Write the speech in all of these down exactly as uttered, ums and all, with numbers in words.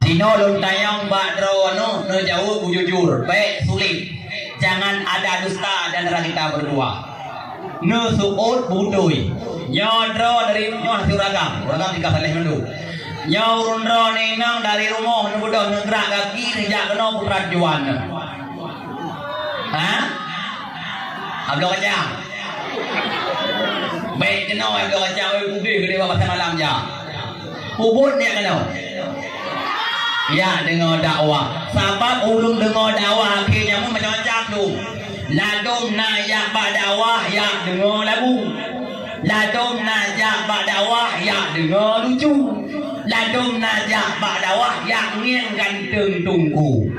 Inoe lôn tanyong bak droeneuh, neujaweueb beujujur, bék sulet. Jangan ada dusta di antara kita berdua. Neuseuôt beutôi. Nyoe droeneuh, nyoe hase ureueng agam, ureueng agam tingkat saléh mandum. Nyoe ureueng droeneuh inong dari rumoh neubeudôh neugrak gaki neujak keunoe peue tujuan neuh. Ha? Abloe kacang. Bék keunoe abloe kacang, wéh udeh geude bak pasai malam jak. Peubuet neujak keunoe. Jak deungoe dakwah. Sabab ureueng deungoe dakwah akhé nyan macam-macam tu. Ladôm na jak bak dakwah, jak deungoe lagu. Ladôm na jak bak dakwah, jak deungoe lucu. Ladôm na jak bak dakwah, jak ngieng ganteng teungku.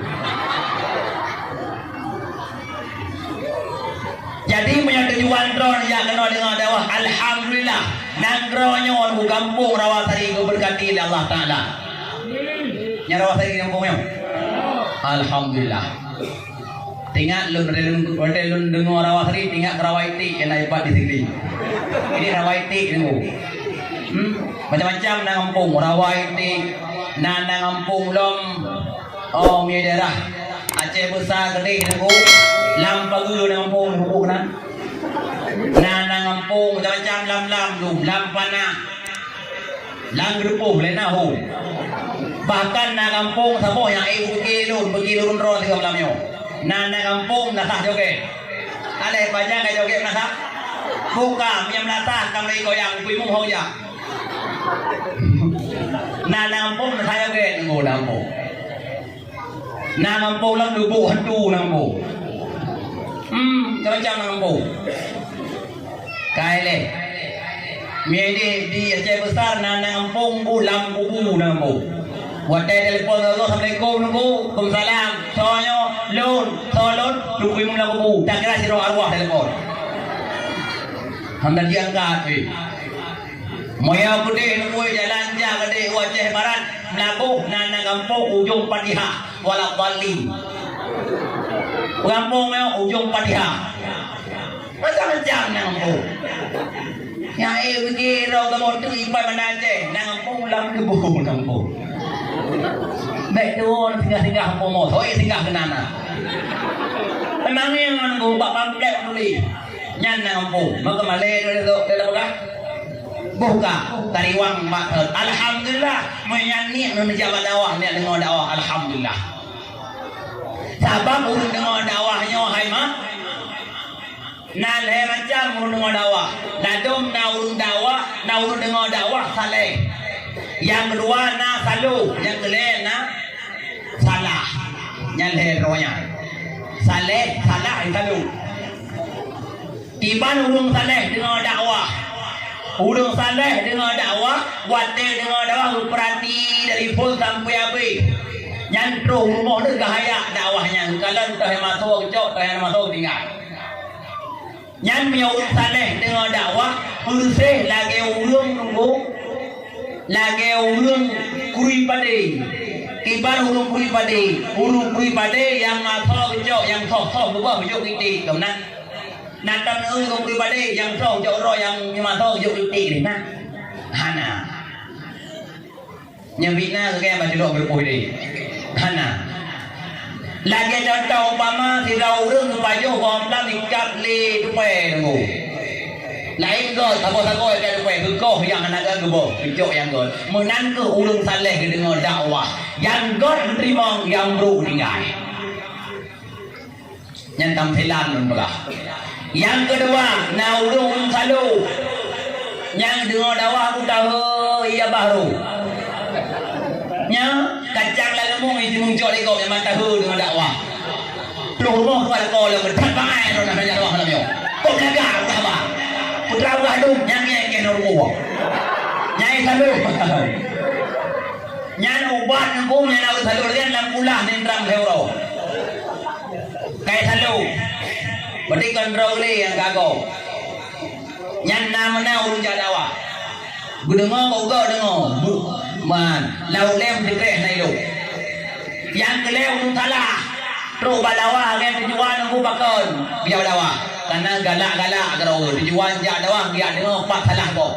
Jadi, meunyoe tujuan droeneuh jak keunoe deungoe dakwah, alhamdulillah, nanggroe nyoe u gampông Rawasari geubeureukaté lé Allah Taala. Nyan Rawasari gampông nyoe. Alhamdulillah. Teuingat lôn, watèe lôn, watèe lôn deungoe Rawasari, teuingat Rawa Iték nyang na ipat di sini. Ini Rawa Iték nyoe. Hmm, macam-macam na gampông, Rawa Iték, na, na gampông lom. Oh, mi daerah Aceh Besar keudeh, Teungku. Lam pageue na gampông, Teungku, na. Na, na gampông macam-macam lam, lam, lam, lam panah. Lam geureupoh lé na hom. Bahkan na gampông saboh nyang ék beuke lôn, beuke lôn droe sigoe malam nyoe. Na, na gampông na sah jogét. Alèh pajan ka jogét na sah? Buka, nyang na sah ka mulai goyang, kui mum ho jak. Na, na gampông na sah jogét, Teungku, na gampông. Na gampông lam lubuk hantu na gampông. Hmm, macam-macam na gampông. Kai lé. Mie di, di Aceh Besar na, na gampông bu lam kubu na gampông. Watèe telepon, "Assalamualaikum, Teungku." "Waalaikumsalam." "Soe nyoe?" "Lôn." "Soe lôn?" "Teungku Imum lam kubu." Tak kira sidroe arwah telepon. Hana diangkat, eh. Moya keudeh neubui jalan jak keudeh u Aceh Barat, Meulaboh na, na gampông ujong Fatihah, waladhdallin. Gampông nyoe ujong Fatihah. Macam-macam na gampông. Nyang ék beuke droe kamoe teuk ipat Banda Aceh, na gampông lam lubuk na gampông. Bèk tuwö singgah-singgah gampông mo, soe singgah keunan na. Memang nyan ngon bak pamflet tuléh. Nyan na gampông. Maka malèe droe, droe, droe peugah. Boh ka, tariwang mak, alhamdulillah, meunyan niet meuneuja bak dakwah, niet deungoe dakwah, alhamdulillah. Sabab ureueng deungoe dakwah nyoe hai ma-, na lhèe macam ureueng deungoe dakwah. Ladôm na ureueng dakwah, na ureueng deungoe dakwah saleh. Nyang keudua na salo, nyang keulhèe na salah. Nyan lhèe droe nyan. Saleh, salah, salo. Kiban ureueng saleh deungoe dakwah. Ureueng saleh deungoe dakwah, watèe deungoe dakwah geupeurati dari phon sampoe abéh. Nyan troh rumoh deuh geuhayat dakwah nyan, kalon toh nyang masoe geucok, toh nyang masoe geutinggai. Nyan meunyoe ureueng saleh deungoe dakwah, peureuséh lagèe ureueng nunggu, lagèe ureueng kurui padé. Kiban ureueng kurui padé, ureueng kurui padé nyang masoe geucok, nyang soh-soh beubah beujok iték, ka meunan. Na tam ureueng kurui padé nyang soh jok droe nyang meumasoe jok iték deh na. Hana. Nyang fitnah keu kayang bak judok beureupoh deh. Hana. Lagèe contoh umpama sidroe ureueng geupajoh goh mlam ikab lé tupèe nunggu. Laén göt saboh sagoe ikab tupèe geugoh nyang hana göt geuboh, geucok nyang göt. Meunan keuh ureueng saleh geudeungoe dakwah. Nyang göt geuteurimong, nyang brok geutinggai. Nyan tamsilan lôn peugah. Nyang keudua, na ureueng salo. Nyang deungoe dakwah ku tahe, iya baru. Nya, kacang lam leumong isi muncok lé gob nyang mantah deungoe dakwah. Troh rumoh dua lakoe lom, that bangai droe na dakwah malam nyoe. Kok gaga udah ba. Putra udah dum, nyang nyang nyang rumoh. Nyai salo. Nyan ubat nyang bung nyan awai salo lagèe lam kulah nindram lhèe uroe. Kai salo. Berarti kon droe lé nyang ka gob. Nyan na meunan ureueng jak dakwah. Geudeungoe kok geudeungoe. Bu-, man, laôt lé meusikreh na ilok. Nyang keulhèe ureueng salah. Trok bak dakwah lagèe tujuan nunggu pakon. Bijak bak dakwah. Karena galak-galak keudroe. Tujuan jak dakwah, bijak deungoe pat salah gob.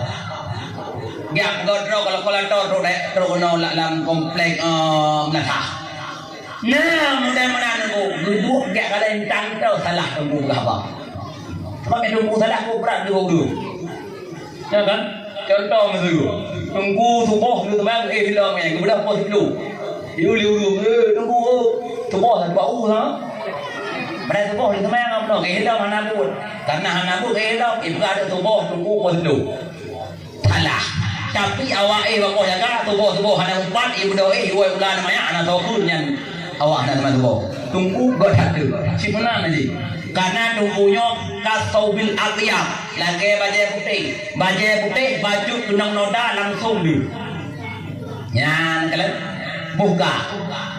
Geujak peugah droe kalkulator trok dek, trok keunoe lam, lam komplek, eh, Meunasah. Nah, mudah-mudahan Teungku geuduek geujak kalon tang teu salah Teungku peugah haba. Sebab Teungku salah, ku brat di ureueng. Ya kan? Contoh miseue, Teungku suboh geuseumayang, eh, hilang, eh, geubeudôh poh siplôh. Yue lé ureueng, eh, Teungku, oh, suboh bak u, ha? Padahai suboh geuseumayang, eh, hilang hana buet. Karena hana buet, eh, hilang, eh, peugah suboh Teungku poh siplôh. Salah. Tapi awak, eh, bak poh jaga, suboh-suboh hana umpat, eh, beudôh, eh, iwoe ulah na manyak, hana soe pun nyan awak hana teuma suboh. Teungku göt that teu. Cit meunan jih. Karena Teungku nyoe kasaubil abyad, lagèe bajèe putéh. Bajèe putéh bacut keunong noda langsông deuh. Nyan kalon buka.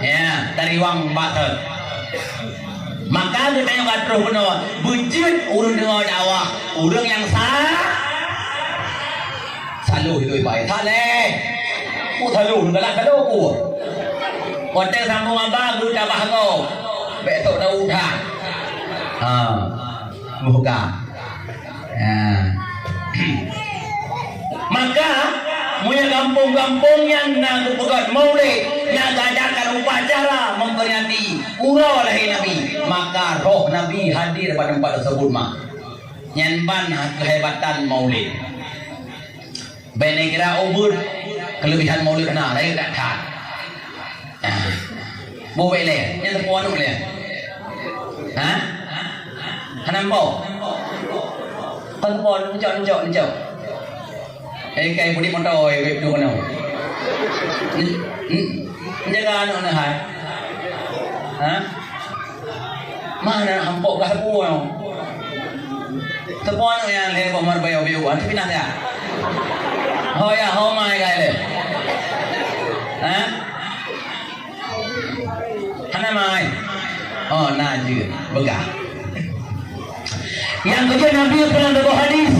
Ya, tariwang bak thon. Maka geutanyoe ka troh keunoe, beujeuet ureueng deungoe dakwah, ureueng nyang sa-, saloh itu ibarat. Saleh. Oh, saloh, galak saloh ku. Watèe sambông haba geutabah gob. Bèk tok daun that. Ha. Buka. Ha. Maka, meunyoe gampông-gampông nyan na geupeugöt maulid, na geuadakan upacara memperingati uroe lahé Nabi, maka roh Nabi hadir bak teumpat teuseubut ma. Nyan ban keuhebatan maulid. Bèk neukira ubeut keuleubehan maulid na, laén that-that. Ah. Boh bèk lé, nyan teupeue aneuk lé. Ha? Hana meupo? Kon teupeue aneuk, neucok, neucok, neucok. Eh, kai peudik moto, eh, bèk tu keunoe. N-, n-, jaga aneuk neuh hai. Ha? Mana hampok gah buang? Teupeue aneuk nyang lhèe boh mar bayo biu, antu pinah ya. Ho ya, ho mai gai lé. Ha? Hana mai. Oh, na jeuet. Peugah. Nyang keujeuet Nabi peureulèe saboh hadis,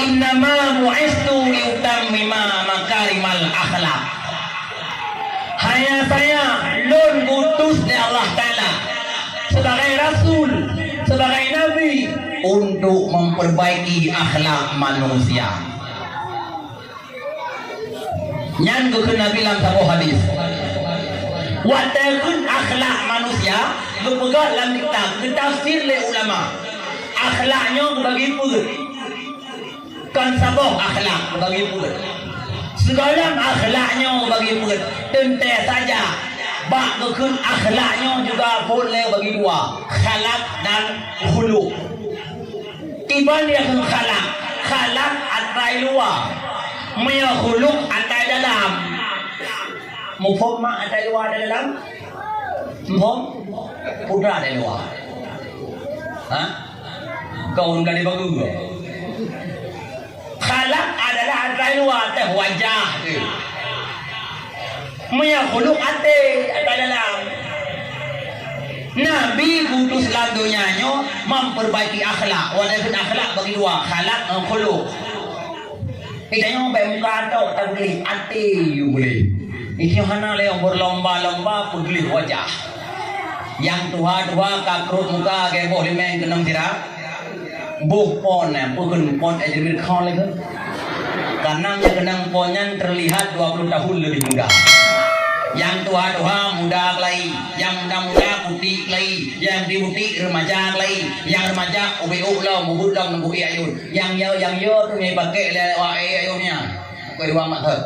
"Innama bu'istu liutammima makarimal akhlak." Hanya saya, lôn geutus lé Allah Taala sebagai rasul, sebagai nabi, untuk memperbaiki akhlak manusia. Nyan geukheun Nabi lam saboh hadis. Watèe kheun akhlak manusia, geupeugah lam kitab, geutafsir lé ulama. Akhlak nyoe geubagi peuet. Kon saboh akhlak bagi peuet. Sigohlom akhlak nyoe bagi peuet, teuntèe saja bak geukheun akhlak nyoe juga phôn lé bagi dua, khalak dan khuluq. Kiban nyang kheun khalak, khalak atra luwa, meunyoe khuluq atra dalam. Muphom mak atra luwa atra dalam? Muphom? Putra atra luwa. Ha? Kau ureueng ka dibageue. Khalak adalah atra luwa, teuh wajah teuh. Meunyoe khuluq até, atra dalam. Nabi geutus lam donya nyoe memperbaiki akhlak. Watèe kheun akhlak bagi dua, khalak ngon khuluq. Eh, tanyoe bèk muka tok tagleh, até yue gleh. Nyoe hana lé berlomba-lomba peugleh wajah. Nyang tuha-tuha ka krot muka gèt boh limeng keunong sira. Boh pon, eh, peue kheun pon, eh, jeuet kheun lé kheun. Karena nyang keunong pon nyan terlihat dua puluh tahun lebih muda. Nyang tuha-tuha muda keulai, nyang muda-muda putéh keulai, nyang putéh-putéh remaja keulai, nyang remaja ubé-uk lom, ubit lom nunggu ayun. Nyang yo, nyang yo tu nyang pakai lé awak, eh, ayun nyan. Keu ruang mak thot.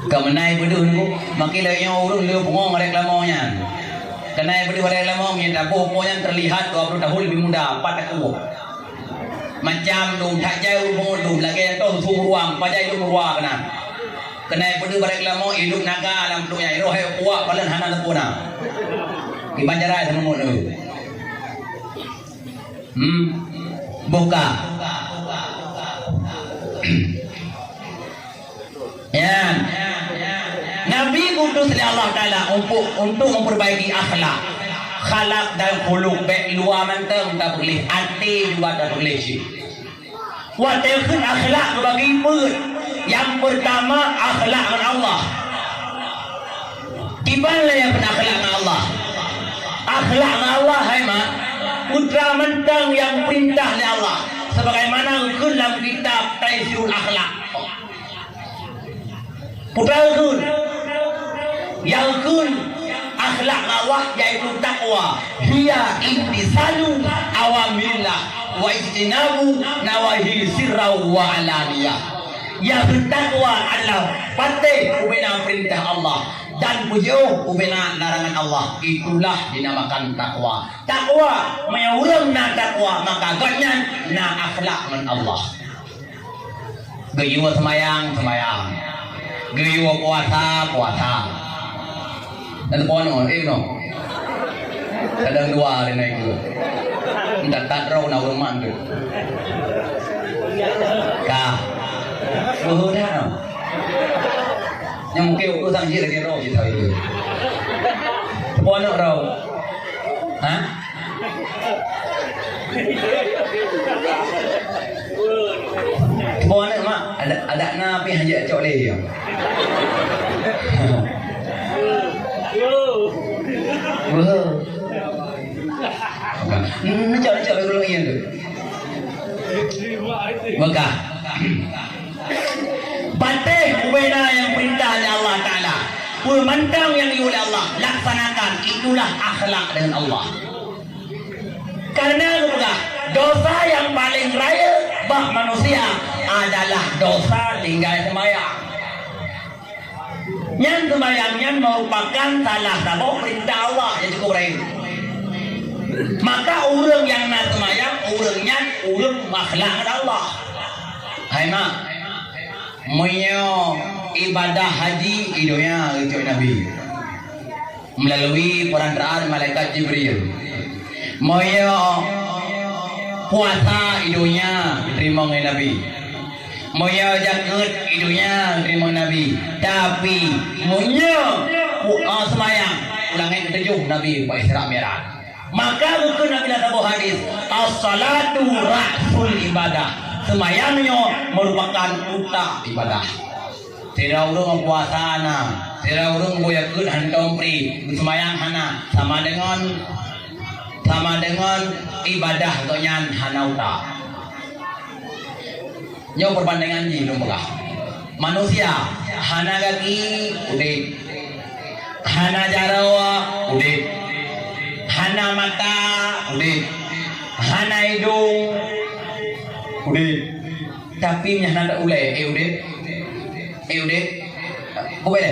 Ka meunai beudôh nunggu, makin lé nyoe ureueng le pungo reklamo nyan. Keunai beudôh reklamo nyan, taboh po nyan terlihat dua puluh tahun lebih muda, pat takue. Macam dum, that jai ureueng pungo dum, lagèe toh su ruang, pajai dum ruwa keunan. Keunai beudôh reklamo, idup naga lam plueng nyan, roh hai puak, palan hana sempurna. Kiban jarai seumeumut nyoe. Hmm. Buka. Ya. Nabi geutus lé Allah Taala untuk, untuk memperbaiki akhlak. Khalak dan khuluq bèk luwa mantong tapeugléh, até juga tapeugléh cit. Watèe kheun akhlak geubagi peuet. Nyang peurtama, akhlak ngon Allah. Kiban lé nyang kheun akhlak ngon Allah? Akhlak ngon Allah, hai mak, putra mantong nyang peurintah lé Allah. Sebagaimana geukheun lam kitab Sirul akhlak. Peue takheun? Nyang kheun akhlak ngon Allah yaitu takwa. Hiya imtisalu awamirillah wa ijtinabu nawahi sirran wa alaniyah. Nyang kheun takwa adalah patéh ubena peurintah Allah dan peujeuôh ubena larangan Allah. Itulah dinamakan takwa. Takwa, meunyoe ureuëng na takwa, maka gobnyan na akhlak ngon Allah. Geuyue seumayang, seumayang. Geuyue puasa, puasa. Dan puasa, eh, no. Kadang dua hari naik tu. Entah tak roh na ureuëng mak tu. Ka. Beuh dah. Nyang mungkin urusan jih lagi roh jih tahu itu. Puasa roh. Ha? Boh aneuk mak, adak, adak na pih hanjeuet cok lé. Wah. Neucok, neucok lé gulong ié tu. Maka. Patéh ubena nyang peurintah lé Allah Taala. Peue mantong nyang geuyue lé Allah, laksanakan. Itulah akhlak dengan Allah. Karena geupeugah, dosa nyang paleng rayeuk bak manusia adalah dosa tinggai seumayang. Nyan seumayang nyan meurupakan salah saboh peurintah Allah nyang cukup rayeuk. Maka ureuëng nyang na seumayang, ureuëng nyan ureuëng meuakhlak ngon Allah. Hai mak, meunyoe ibadah haji i donya geucok Nabi. Melalui perantaraan malaikat Jibril. Meunyoe puasa i donya geuteurimong lé Nabi. Meunyoe zakeuet i donya geuteurimong Nabi. Tapi meunyoe pu-, ah, seumayang, u langét geutujoh Nabi bak Isra Mi'raj. Maka geukheun Nabi lam saboh hadis, "As-salatu ra'sul ibadah." Seumayang nyoe meurupakan utak ibadah. Sidroe ureuëng puasa na, sidroe ureuëng boh zakeuet hantom pri, beuseumayang hana, sama deungon, sama deungon ibadah gobnyan hana utak. Nyoe peubandingan jih lôn peugah. Manusia hana gaki, udeb. Hana jaroe, udeb. Hana mata, udeb. Hana idong, udeb. Tapi meunyo hana ulée, eh, udeb. Eh, udeb. Bukon lé.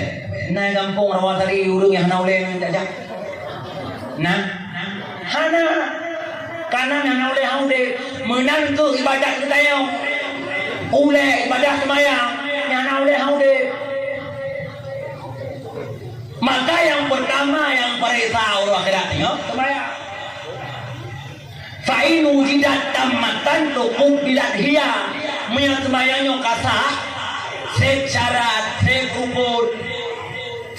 Na gampông Rawasari ureuëng nyang hana ulée nyang jak-jak. Na? Hana. Kana nyang hana ulée hana udeb. Meunan keuh ibadat geutanyoe. Ulée ibadat seumayang, nyang hana ulée hana udeb. Maka nyang peurtama nyang pareksa uroe akhirat nyoe seumayang. Fa in wujidat tammatan tuqubbilat hiya. Meunyoe seumayang nyoe ka sah, seb syarat, seb rukun,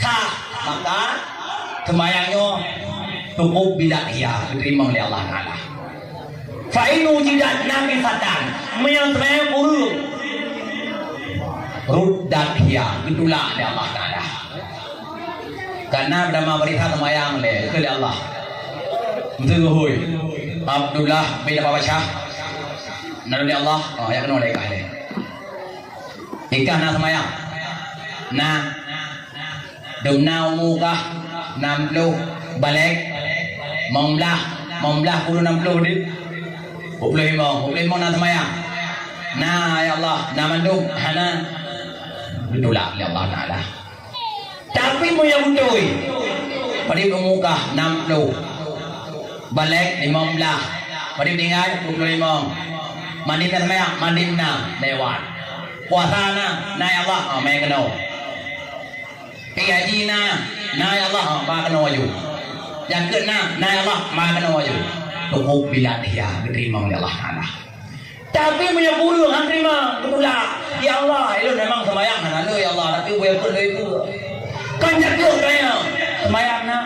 sah, maka seumayang nyoe tuqubbilat hiya, geuteurimong lé Allah Taala. Fa in wujidat naqisatan, meunyoe seumayang kureueng, ruddat hiya, geutulak lé Allah Taala. Karena beurama barita seumayang lé, keu lé Allah. Beutôi geuhôi. Abdullah bin Abu Basyah. Nalon lé Allah, oh, ya keunoe lé kah lé. Ikah na seumayang. Na. Dum na umu kah enam puluh, balek, limong blah, limong blah puluh enam puluh deh. Dua puluh lima, dua puluh lima na seumayang. Na, ya Allah, na mandum, hana. Geutulak lé Allah Taala. Tapi meunyoe beutôi, padum umu kah enam puluh, balek limong blah, padum tinggai dua puluh lima. Mandum na seumayang, mandum na lewat. Puasa na, na ya Allah, ah, meukeunong. Pi haji na, na ya Allah, ah, ba keunong aju. Jakeuet na, na ya Allah, ba keunong aju. Tuqubbilat hiya, geuteurimong lé Allah Taala. Tapi meunyoe kureueng han teurimong, geutulak, "Ya Allah, ulôn memang seumayang hana lé, ya Allah, tapi ubé peuet lé peue." Kan jakeuet kaya seumayang na.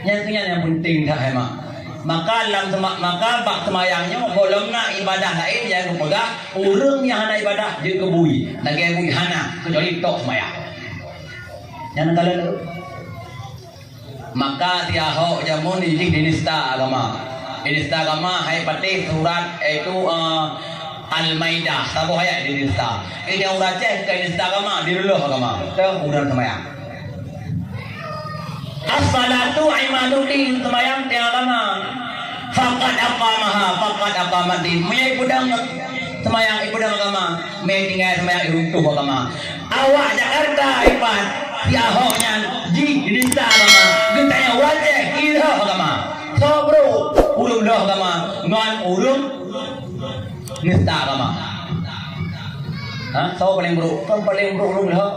Nyang keu nyan nyang peunteng that hai mak. Maka lam seuma-, maka bak seumayang nyoe gohlom na ibadah laén nyang geupeugah ureuëng nyang hana ibadah jeuet keu bui, lagée bui hana, keucuali tok seumayang. Nyan ka lôn Maka tiahok jameun jih dinista agama. Dinista agama hai patéh surat, yaitu, eh, Al-Maidah, saboh ayat di nista. Ini ureueng Aceh ka nista agama, direuloh agama. Teuh ureueng seumayang. As-salatu imaduddin, seumayang tiang agama. Faqad aqamaha, faqad aqamaddin. Meunyo ipeudong seumayang, ipeudong agama. Meunyo tinggai seumayang, iruntuh agama. Awak Jakarta ipat, si Ahok nyan jih nista agama. Geutanyoe ureueng Aceh, ireuloh agama. Soe brok ureueng loh agama ngon ureueng nista agama. Ha? Soe paleng brok? Kan paleng brok ureueng loh.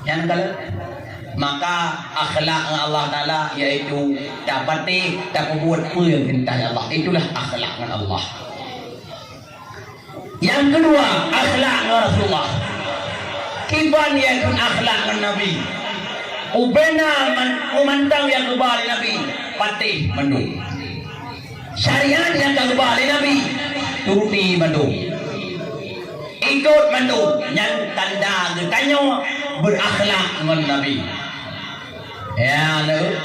Nyan kalon. Maka akhlak ngon Allah Taala yaitu tapatéh, tapeubuet peue nyang peurintah Allah. Itulah akhlak ngon Allah. Nyang keudua, akhlak ngon Rasulullah. Kiban nyang kheun akhlak ngon Nabi. Ubena man-, mantong nyang geuba lé Nabi, patéh mandum. Syariat nyang ka geuba lé Nabi, turuti mandum. Ikot mandum, nyan tanda geutanyoe beurakhlak ngon Nabi. Ya, lé.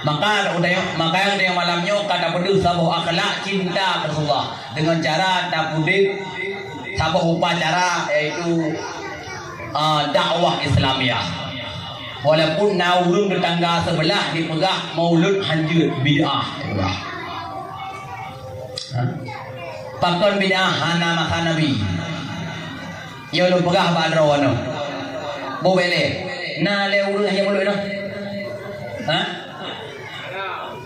Maka udah, maka udah malam nyoe ka tapeudeuh saboh akhlak cinta Rasulullah deungon cara tapeudeuh saboh upacara, yaitu, ah, dakwah Islamiah. Walaupun na ureueng tetangga sebelah dipeugah maulud hanjeuet bid'ah, dipeugah. Ha? Pakon bid'ah hana masa Nabi? Nyoe lôn peugah bak droeneuh. Boh bèk lé. Na lé ureueng nyang meuleuek nyoe? Ha?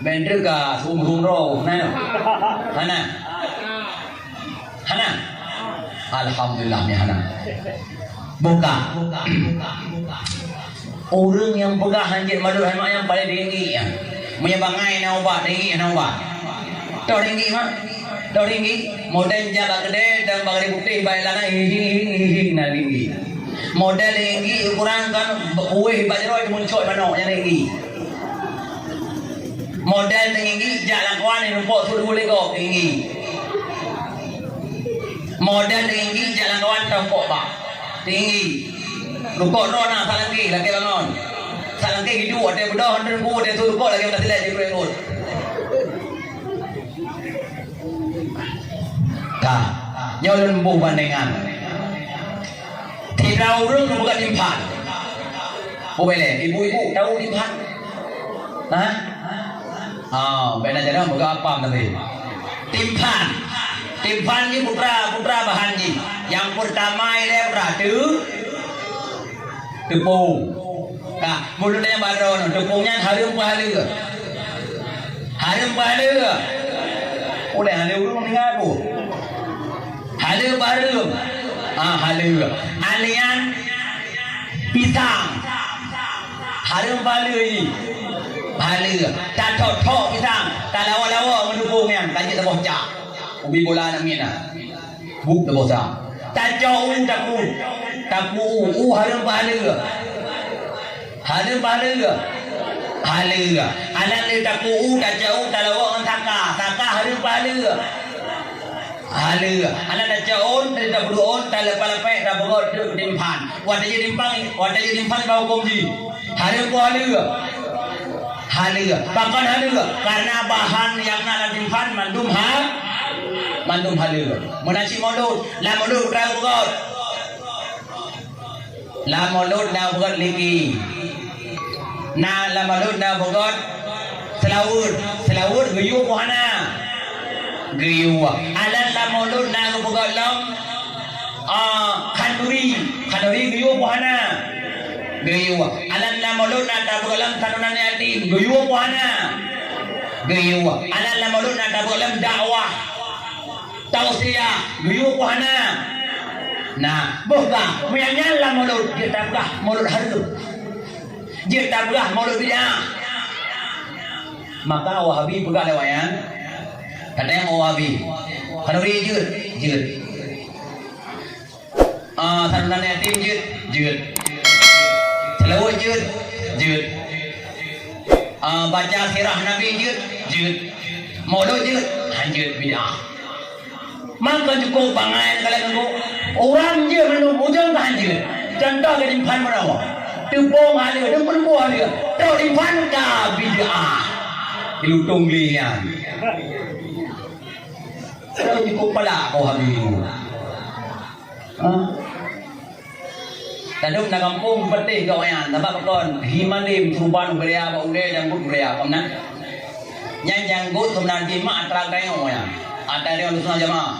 Bèk treuk ka suum-suum droe. Na nyoe? Hana? Hana? Alhamdulillah, mi hana. Buka. Ureueng nyang peugah hanjeuet maulud, hai mak, nyang paleng tinggi nyan. Meunyoe bangai na ubat, tinggi na ubat. Toh tinggi, mak? Toh tinggi? Model jak bak keudè dan bak keudè putéh, bak ilana, hihi, hihi, hihi, na tinggi. Model tinggi ukuran kan, ueh bak jaroe, muncok manok, nyan tinggi. Model tinggi, jak lam kawan, numpok su dua lego, tinggi. Model tinggi, jak lam kawan, tampok bak. Tinggi. Rukok droe na, salangki, lakèe bangon. Salangki hidup, watèe beudôh, watèe teungku, watèe su rukok, lakèe meusilèe, di rukok. Ka. Nyoe lôn boh bandengan. Sidroe ureueng geupeugah timphan. Peue lé, ibu-ibu, tahu timphan? Ha? Ah, bèk na jarang peugah apam tapi. Timphan. Timphan ni putra, putra bahan jih. Nyang peurtama ilèe putra teu-, teupông. Ka, meunurot nyang bak droeneuh, teupông nyan hareuem peu haleue? Hareuem peu haleue? Ulèe haleue ureueng meuninggai peue? Haleue peu hareuem? Ah, haleue. Alian pisang. Hareuem peu haleue jih? Haleue. Tathok-thok pisang, talawa-lawa ngon teupông nyan, ka jeuet saboh cak. Ubi bola aneuk miet na. Buet desya. Tacok u taku. Taku u, u hareuem peu haleue? Hareuem peu haleue? Haleue. Alah lé taku u, tacok u, talawa ngon saka. Saka hareuem peu haleue? Haleue. Alah tacok ôn, tapeudeuh ôn, talapèe-lapèe, tapeugöt treuk timphan. Watèe jitimphan, watèe jitimphan bak hukôm jih. Hareuem peu haleue? Haleue. Pakon haleue? Karena bahan nyang na lam timphan mandum ha-, mandum haleue. Meunan cit mulod, lam mulod putra geupeugöt. Lam mulod na geupeugöt liki. Na lam mulod na geupeugöt seulaweuet. Seulaweuet geuyue peu hana? Geuyue. Alah lam mulod na geupeugöt lom Ah, khanduri, khanduri geuyue peu hana? Geuyue. Alah lam mulod na tapeugöt lom santunan yatim, geuyue peu hana? Geuyue. Alah lam mulod na tapeugöt lom dakwah, tausiah, geuyue peu hana? Nah, boh ka, meunyan nyan lam mulod, jeuet tapeugah mulod hareuem. Jeuet tapeugah mulod bid'ah. Maka Wahabi peugah lé awaknyan, katanya Wahabi, khanduri jeuet, jeuet. Ah, santunan yatim jeuet, jeuet. Seulaweuet jeuet, jeuet. Ah, baca sirah Nabi jeuet, jeuet. Mulod jeuet, han jeuet, bid'ah. Maka cukôp bangai ka lheueh nunggu. Ureueng jeuet mandum ujong ka han jeuet. Contoh lagèe timphan meurawa. Teupông haleue, teupông haleue. Trok timphan ka bid'ah. Di lutông lé nyan. Kalau cukup pala kau habis. Ha? Tadum na kampung peuteh kau nyan, sabab kon hi malem suruban geuraya bak ulèe janggut geuraya, kon na? Nyan janggut sebenarnya mak atra tanyoe nyan. Atra tanyoe Ahlussunnah Jamaah.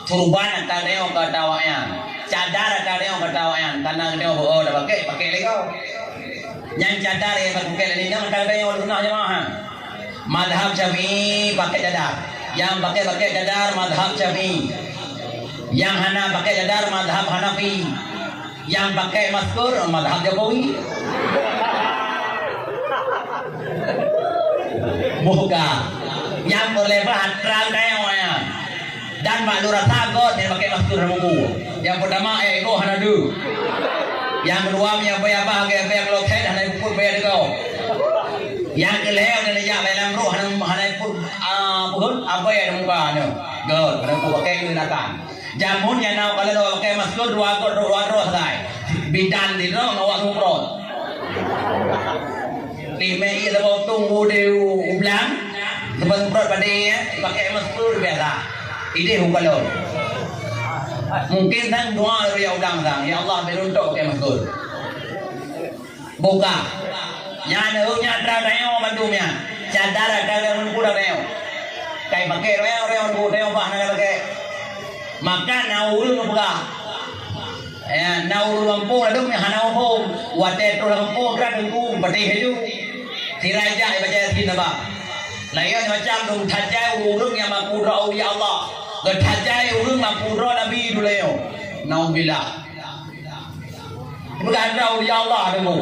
Suruban atra tanyoe keu atra awaknyan. Cadar atra tanyoe keu atra awaknyan. Kana tanyoe beu, oh, dah pakai, pakai lé kau. Nyang cadar nyang pakai lé nyan atra tanyoe Ahlussunnah Jamaah. Mazhab Syafi'i pakai cadar. Nyang pakai-pakai cadar mazhab Syafi'i. Nyang hana pakai cadar mazhab Hanafi. Nyang pakai masker mazhab Jokowi. Buka. Nyang peureulèe bah atra tanyoe nyan. Dan bak lôn rasa göt nyang pakai masker hana mubu. Nyang peutama, eh, goh hana deuh. Nyang keudua, meunyo abèe abah lagèe abèe nyang lokhet hana peuet abèe deungoe. Nyang keulhèe, meunyo neujak bak lam roh hana, hana peuet, ah, peuheuet abèe di muka nyoe. Göt, hana peuet pakai keunakan. Jameun nyang na kalon pakai masker dua göt, dua droe sagai. Bidan sidroe ngon awak seumeubeuet. Pih mé ié leumo tông u deh u, u blang, leubeh prot padé, pakai masker biasa. Idéh u kalon. Mungkin sang doa ya u blang sang, "Ya Allah, bèk lôn tok pakai masker." Buka. Nyan, nyan atra tanyoe bandum nyan. Cadar atra tanyoe, atra tanyoe. Kai pakai tanyoe, tanyoe, tanyoe bah na pakai. Maka na ureueng peugah, eh, na ureueng gampông ladôm nyang hana muphom. Watèe troh lam gampông, ka teungku, patéh laju. Sira jak ibaca Yasin naba. Laén macam dum tajai ureueng nyang mampu droe aulia Allah. Geutajai ureueng mampu droe Nabi dulée nyoe. Naudzubillah. Bukan droe aulia Allah teungku.